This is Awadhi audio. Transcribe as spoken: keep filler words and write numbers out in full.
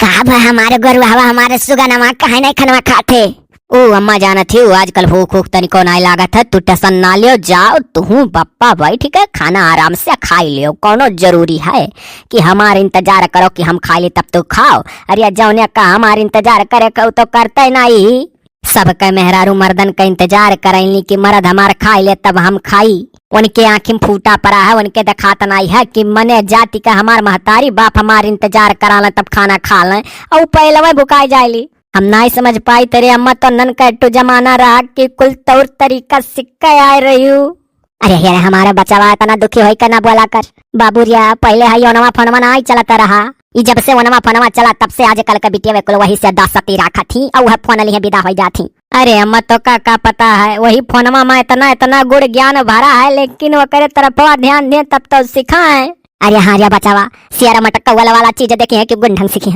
का भा हमारे गोरुआ हवा, हमारे सुगनवा काहे नहीं खनवा खाते? ओ अम्मा जानत ही, आजकल भूख ऊख तनिको नाई लागत है, तू टेंशन ना लियो, जाओ तुहू बप्पा बैठ के खाना आराम से खाई लियो। कौनो जरूरी है कि हमार इंतजार करो कि हम खाई ली तब तू खाओ? अरे जौने का हमार इंतजार करे के उ तो करते नहीं। सबके मेहरारू मर्दन का इंतजार करैली कि मर्द हमार खाई ले तब हम खाई। उनके आँखी में फूटा पड़ा है, उनके देखात नाई है कि मने जाति का हमार महतारी बाप हमार इंतजार करा लें तब खाना खा लें, और पहलवे भुकाई जाइली। हम नाई समझ पाई तेरे अम्मा, तो नन का टू जमाना रहा कि कुल तौर तरीका सिक्के आए रही हूँ। अरे, अरे, हमारा बचावा इतना दुखी होई के ना बोला कर। बाबू रिया, पहले है ओनवा फोनवा ना आई चलता रहा। ई जब से ओनवा फोनवा चला तब से आजकल के बिटिया वे कुल वही से दासती राखत ही, और वह फोन लिए विदा हो जात ही। अरे अम्मा, तो का, का पता है, वही फोनवा में इतना, इतना गुण ज्ञान भरा है, लेकिन ओकरे तरफवा ध्यान दे तब तो सिखाए। अरे हाँ रे बचावा, सियारा मटक्का वाला, वाला चीज देखी है कि गुण ढंग सीखी है।